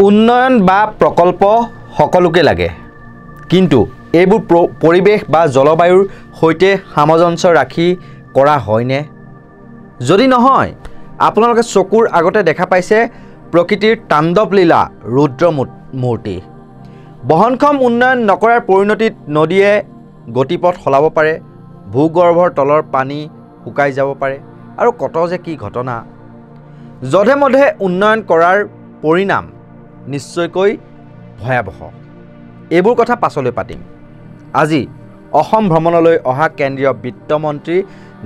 উন্নয়ন বা প্ৰকল্প সকলোকে লাগে, কিন্তু এইবোৰ পৰিৱেশ বা জলবায়ুৰ সৈতে সামঞ্জস্য ৰাখি কৰা হয়নে? যদি নহয়, আপোনালোকে চকুৰ আগতে দেখা পাইছে প্ৰকৃতিৰ তাণ্ডৱ লীলা ৰুদ্ৰ মূৰ্তি। বহনক্ষম উন্নয়ন নকৰাৰ পৰিণতিত নদীয়ে গতিপথ সলাব পাৰে, ভূগৰ্ভৰ তলৰ পানী শুকাই যাব পাৰে আৰু কত যে কি ঘটনা। যধে মধে উন্নয়ন কৰাৰ পৰিণাম নিশ্চয়কৈ ভয়াৱহ। এইবোৰ কথা পাছলৈ পাতিম। আজি অসম ভ্ৰমণলৈ অহা কেন্দ্ৰীয় বিত্তমন্ত্ৰী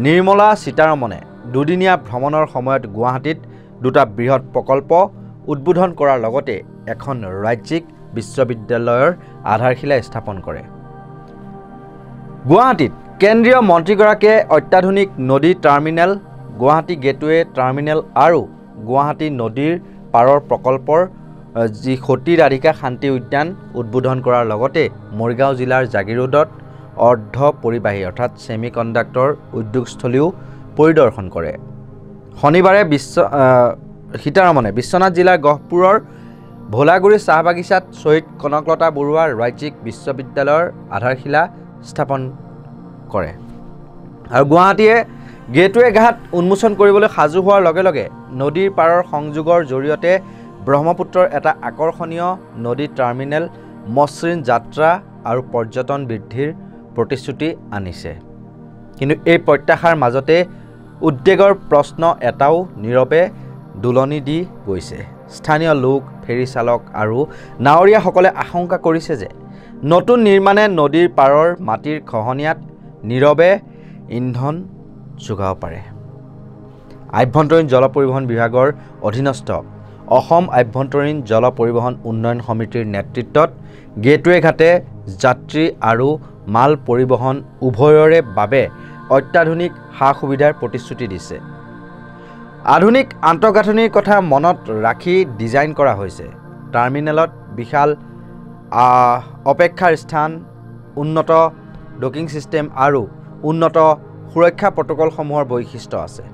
নিৰ্মলা সীতাৰমণে দুদিনীয়া ভ্ৰমণৰ সময়ত গুৱাহাটীত দুটা বৃহৎ প্ৰকল্প উদ্বোধন কৰাৰ লগতে এখন ৰাজ্যিক বিশ্ববিদ্যালয়ৰ আধাৰশিলা স্থাপন কৰে। গুৱাহাটীত কেন্দ্ৰীয় মন্ত্ৰীগৰাকীয়ে অত্যাধুনিক নদী টাৰ্মিনেল, গুৱাহাটী গেটৱে টাৰ্মিনেল আৰু গুৱাহাটী নদীৰ পাৰৰ প্ৰকল্পৰ যি সতী ৰাধিকা শান্তি উদ্যান উদ্বোধন কৰাৰ লগতে মৰিগাঁও জিলাৰ জাগিৰোডত অৰ্ধ পৰিবাহী অৰ্থাৎ ছেমি কণ্ডাক্টৰ উদ্যোগস্থলীও পৰিদৰ্শন কৰে। শনিবাৰে সীতাৰমণে বিশ্বনাথ জিলাৰ গহপুৰৰ ভোলাগুৰি চাহ বাগিচাত শ্বহীদ কনকলতা বৰুৱা ৰাজ্যিক বিশ্ববিদ্যালয়ৰ আধাৰশিলা স্থাপন কৰে। আৰু গুৱাহাটীয়ে গেটৱে ঘাট উন্মোচন কৰিবলৈ সাজু হোৱাৰ লগে লগে নদীৰ পাৰৰ সংযোগৰ জৰিয়তে ব্ৰহ্মপুত্ৰৰ এটা আকৰ্ষণীয় নদী টাৰ্মিনেল মসৃণ যাত্ৰা আৰু পৰ্যটন বৃদ্ধিৰ প্ৰতিশ্ৰুতি আনিছে। কিন্তু এই প্ৰত্যাশাৰ মাজতে উদ্বেগৰ প্ৰশ্ন এটাও নীৰৱে দোলনি দি গৈছে। স্থানীয় লোক, ফেৰী চালক আৰু নাৱৰীয়াসকলে আশংকা কৰিছে যে নতুন নিৰ্মাণে নদীৰ পাৰৰ মাটিৰ খহনীয়াত নীৰৱে ইন্ধন যোগাব পাৰে। আভ্যন্তৰীণ জল পৰিবহণ বিভাগৰ অধীনস্থ অসম আভ্যন্তৰীণ জল পৰিবহণ উন্নয়ন সমিতিৰ নেতৃত্বত গেটৱে ঘাটে যাত্ৰী আৰু মাল পৰিবহণ উভয়ৰে বাবে অত্যাধুনিক সা সুবিধাৰ প্ৰতিশ্ৰুতি দিছে। আধুনিক আন্তঃগাঁথনিৰ কথা মনত ৰাখি ডিজাইন কৰা হৈছে। টাৰ্মিনেলত বিশাল অপেক্ষাৰ স্থান, উন্নত ডকিং ছিষ্টেম আৰু উন্নত সুৰক্ষা প্ৰট'কলসমূহৰ বৈশিষ্ট্য আছে।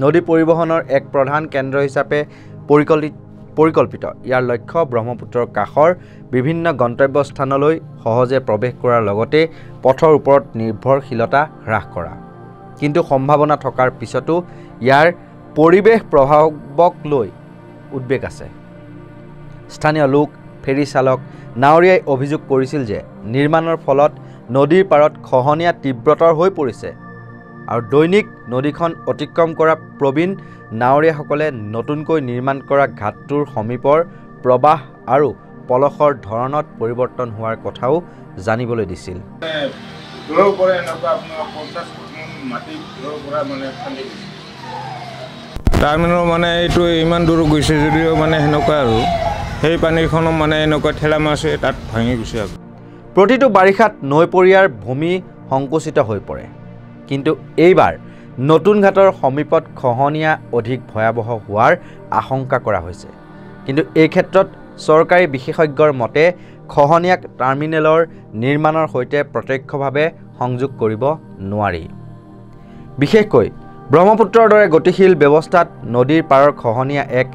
নদী পৰিবহণৰ এক প্ৰধান কেন্দ্ৰ হিচাপে পৰিকল্পিত ইয়াৰ লক্ষ্য ব্ৰহ্মপুত্ৰৰ কাষৰ বিভিন্ন গন্তব্যস্থানলৈ সহজে প্ৰৱেশ কৰাৰ লগতে পথৰ ওপৰত নিৰ্ভৰশীলতা হ্ৰাস কৰা। কিন্তু সম্ভাৱনা থকাৰ পিছতো ইয়াৰ পৰিৱেশ প্ৰভাৱক লৈ উদ্বেগ আছে। স্থানীয় লোক, ফেৰী চালক, নাৱৰীয়াই অভিযোগ কৰিছিল যে নিৰ্মাণৰ ফলত নদীৰ পাৰত খহনীয়া তীব্ৰতৰ হৈ পৰিছে আৰু দৈনিক নদীখন অতিক্ৰম কৰা প্ৰবীণ নাৱৰীয়াসকলে নতুনকৈ নিৰ্মাণ কৰা ঘাটটোৰ সমীপৰ প্ৰবাহ আৰু পলসৰ ধৰণত পৰিৱৰ্তন হোৱাৰ কথাও জানিবলৈ দিছিল। টাৰ্মিনেল মানে এইটো ইমান দূৰ গৈছে যদিও মানে সেনেকুৱা আৰু সেই পানীখনো মানে এনেকুৱা ঠেলা মাছে তাত ভাঙি গৈছে। প্ৰতিটো বাৰিষাত নৈপৰীয়াৰ ভূমি সংকুচিত হৈ পৰে, কিন্তু এইবাৰ নতুন ঘাটৰ সমীপত খহনীয়া অধিক ভয়াৱহ হোৱাৰ আশংকা কৰা হৈছে। কিন্তু এই ক্ষেত্ৰত চৰকাৰী বিশেষজ্ঞৰ মতে খহনীয়াক টাৰ্মিনেলৰ নিৰ্মাণৰ সৈতে প্ৰত্যক্ষভাৱে সংযোগ কৰিব নোৱাৰি। বিশেষকৈ ব্ৰহ্মপুত্ৰৰ দৰে গতিশীল ব্যৱস্থাত নদীৰ পাৰৰ খহনীয়া এক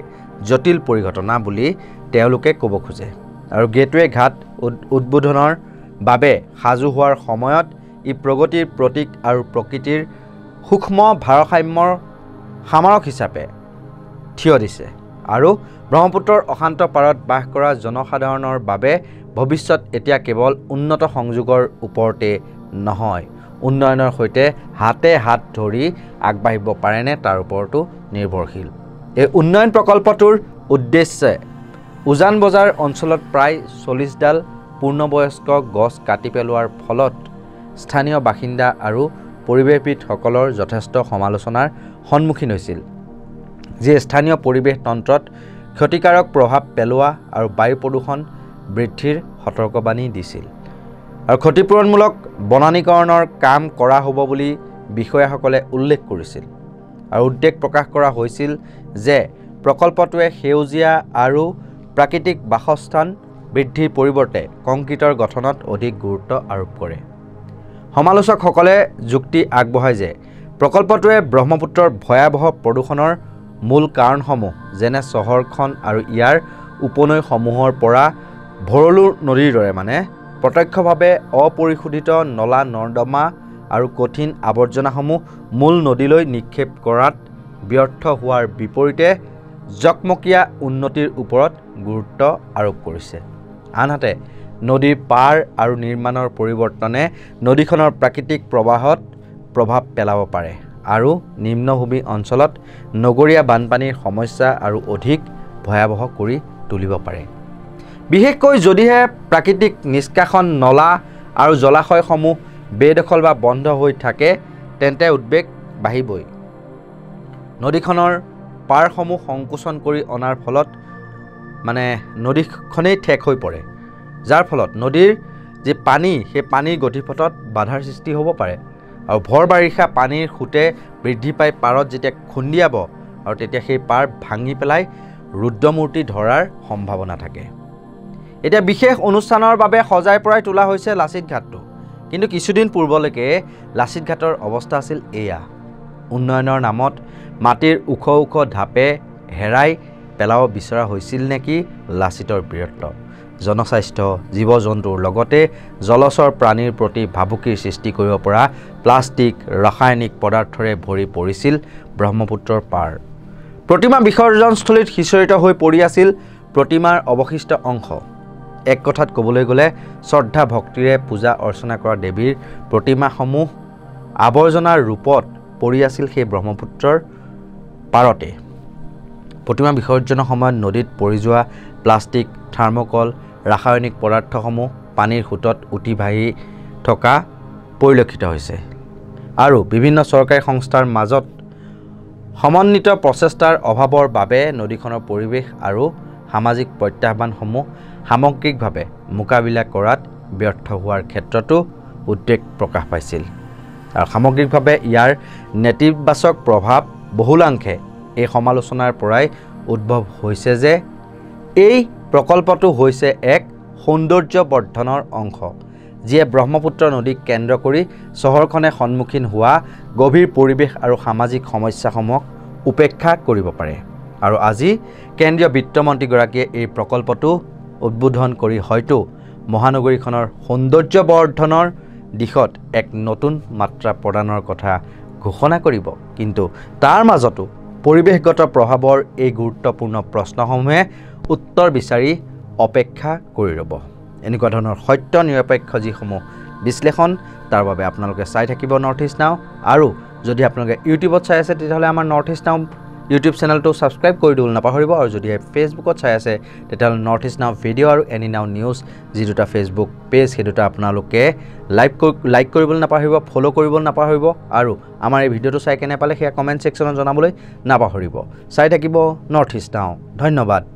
জটিল পৰিঘটনা বুলি তেওঁলোকে ক'ব খোজে। আৰু গেটৱে ঘাট উদ্বোধনৰ বাবে সাজু হোৱাৰ সময়ত ই প্ৰগতিৰ প্ৰতীক আৰু প্ৰকৃতিৰ সূক্ষ্ম ভাৰসাম্যৰ সামৰক হিচাপে থিয় দিছে আৰু ব্ৰহ্মপুত্ৰৰ অশান্ত পাৰত বাস কৰা জনসাধাৰণৰ বাবে ভৱিষ্যত এতিয়া কেৱল উন্নত সংযোগৰ ওপৰতে নহয়, উন্নয়নৰ সৈতে হাতে হাত ধৰি আগবাঢ়িব পাৰেনে তাৰ ওপৰতো নিৰ্ভৰশীল। এই উন্নয়ন প্ৰকল্পটোৰ উদ্দেশ্যে উজান বজাৰ অঞ্চলত প্ৰায় 40ডাল পূৰ্ণবয়স্ক গছ কাটি পেলোৱাৰ ফলত স্থানীয় বাসিন্দা আৰু পৰিৱেশবিদসকলৰ যথেষ্ট সমালোচনাৰ সন্মুখীন হৈছিল, যিয়ে স্থানীয় পৰিৱেশ তন্ত্ৰত ক্ষতিকাৰক প্ৰভাৱ পেলোৱা আৰু বায়ু প্ৰদূষণ বৃদ্ধিৰ সতৰ্কবাণী দিছিল। আৰু ক্ষতিপূৰণমূলক বনানীকৰণৰ কাম কৰা হ'ব বুলি বিষয়াসকলে উল্লেখ কৰিছিল আৰু উদ্বেগ প্ৰকাশ কৰা হৈছিল যে প্ৰকল্পটোৱে সেউজীয়া আৰু প্ৰাকৃতিক বাসস্থান বৃদ্ধিৰ পৰিৱৰ্তে কংক্ৰিটৰ গঠনত অধিক গুৰুত্ব আৰোপ কৰে। সমালোচকসকলে যুক্তি আগবঢ়ায় যে প্ৰকল্পটোৱে ব্ৰহ্মপুত্ৰৰ ভয়াৱহ প্ৰদূষণৰ মূল কাৰণসমূহ যেনে চহৰখন আৰু ইয়াৰ উপনৈসমূহৰ পৰা ভৰলু নদীৰ দৰে মানে প্ৰত্যক্ষভাৱে অপৰিশোধিত নলা নৰ্দমা আৰু কঠিন আৱৰ্জনাসমূহ মূল নদীলৈ নিক্ষেপ কৰাত ব্যৰ্থ হোৱাৰ বিপৰীতে জকমকীয়া উন্নতিৰ ওপৰত গুৰুত্ব আৰোপ কৰিছে। আনহাতে নদীৰ পাৰ আৰু নিৰ্মাণৰ পৰিৱৰ্তনে নদীখনৰ প্ৰাকৃতিক প্ৰবাহত প্ৰভাৱ পেলাব পাৰে আৰু নিম্নভূমি অঞ্চলত নগৰীয়া বানপানীৰ সমস্যা আৰু অধিক ভয়াৱহ কৰি তুলিব পাৰে। বিশেষকৈ যদিহে প্ৰাকৃতিক নিষ্কাশন নলা আৰু জলাশয়সমূহ বেদখল বা বন্ধ হৈ থাকে তেন্তে উদ্বেগ বাঢ়িবই। নদীখনৰ পাৰসমূহ সংকোচন কৰি অনাৰ ফলত মানে নদীখনেই ঠেক হৈ পৰে, যাৰ ফলত নদীৰ যি পানী সেই পানীৰ গতিপথত বাধাৰ সৃষ্টি হ'ব পাৰে আৰু ভৰ বাৰিষা পানীৰ সোঁতে বৃদ্ধি পাই পাৰত যেতিয়া খুন্দিয়াব আৰু তেতিয়া সেই পাৰ ভাঙি পেলাই ৰুদ্ৰমূৰ্তি ধৰাৰ সম্ভাৱনা থাকে। এতিয়া বিশেষ অনুষ্ঠানৰ বাবে সজাই পৰাই তোলা হৈছে লাচিত ঘাটটো, কিন্তু কিছুদিন পূৰ্বলৈকে লাচিত ঘাটৰ অৱস্থা আছিল এয়া। উন্নয়নৰ নামত মাটিৰ ওখ ওখ ঢাপে হেৰাই পেলাব বিচৰা হৈছিল নেকি লাচিতৰ বীৰত্ব? জনস্বাস্থ্য, জীৱ জন্তুৰ লগতে জলচৰ প্ৰাণীৰ প্ৰতি ভাবুকিৰ সৃষ্টি কৰিব পৰা প্লাষ্টিক, ৰাসায়নিক পদাৰ্থৰে ভৰি পৰিছিল ব্ৰহ্মপুত্ৰৰ পাৰ। প্ৰতিমা বিসৰ্জনস্থলীত সিঁচৰিত হৈ পৰি আছিল প্ৰতিমাৰ অৱশিষ্ট অংশ। এক কথাত ক'বলৈ গ'লে শ্ৰদ্ধা ভক্তিৰে পূজা অৰ্চনা কৰা দেৱীৰ প্ৰতিমাসমূহ আৱৰ্জনাৰ ৰূপত পৰি আছিল সেই ব্ৰহ্মপুত্ৰৰ পাৰতে। প্ৰতিমা বিসৰ্জনৰ সময়ত নদীত পৰি যোৱা প্লাষ্টিক, থাৰ্মকল, ৰাসায়নিক পদাৰ্থসমূহ পানীৰ সোঁতত উটি ভাহি থকা পৰিলক্ষিত হৈছে আৰু বিভিন্ন চৰকাৰী সংস্থাৰ মাজত সমন্বিত প্ৰচেষ্টাৰ অভাৱৰ বাবে নদীখনৰ পৰিৱেশ আৰু সামাজিক প্ৰত্যাহ্বানসমূহ সামগ্ৰিকভাৱে মোকাবিলা কৰাত ব্যৰ্থ হোৱাৰ ক্ষেত্ৰতো উদ্বেগ প্ৰকাশ পাইছিল আৰু সামগ্ৰিকভাৱে ইয়াৰ নেতিবাচক প্ৰভাৱ বহুলাংশে এই সমালোচনাৰ পৰাই উদ্ভৱ হৈছে যে এই প্ৰকল্পটো হৈছে এক সৌন্দৰ্য বৰ্ধনৰ অংশ, যিয়ে ব্ৰহ্মপুত্ৰ নদীক কেন্দ্ৰ কৰি চহৰখনে সন্মুখীন হোৱা গভীৰ পৰিৱেশ আৰু সামাজিক সমস্যাসমূহক উপেক্ষা কৰিব পাৰে। আৰু আজি কেন্দ্ৰীয় বিত্তমন্ত্ৰীগৰাকীয়ে এই প্ৰকল্পটো উদ্বোধন কৰি হয়তো মহানগৰীখনৰ সৌন্দৰ্য বৰ্ধনৰ দিশত এক নতুন মাত্ৰা প্ৰদানৰ কথা ঘোষণা কৰিব, কিন্তু তাৰ মাজতো পৰিৱেশগত প্ৰভাৱৰ এই গুৰুত্বপূৰ্ণ প্ৰশ্নসমূহে উত্তৰ বিচাৰি অপেক্ষা কৰি ৰ'ব। এনেকুৱা ধৰণৰ সত্য নিৰপেক্ষ যিসমূহ বিশ্লেষণ তাৰ বাবে আপোনালোকে চাই থাকিব নৰ্থ ইষ্ট নাও। আৰু যদি আপোনালোকে ইউটিউবত চাই আছে তেতিয়াহ'লে আমাৰ নৰ্থ ইষ্ট নাও ইউটিউব চেনেলটো ছাবস্ক্ৰাইব কৰি দিবলৈ নাপাহৰিব। আৰু যদি ফেচবুকত চাই আছে তেতিয়াহ'লে নৰ্থ ইষ্ট নাও ভিডিঅ' আৰু এনি নাও নিউজ যি দুটা ফেচবুক পেজ সেই দুটা আপোনালোকে লাইক কৰিবলৈ নাপাহৰিব, ফ'ল' কৰিবলৈ নাপাহৰিব। আৰু আমাৰ এই ভিডিঅ'টো চাই কেনে পালে সেয়া কমেণ্ট ছেকশ্যনত জনাবলৈ নাপাহৰিব। চাই থাকিব নৰ্থ ইষ্ট নাও। ধন্যবাদ।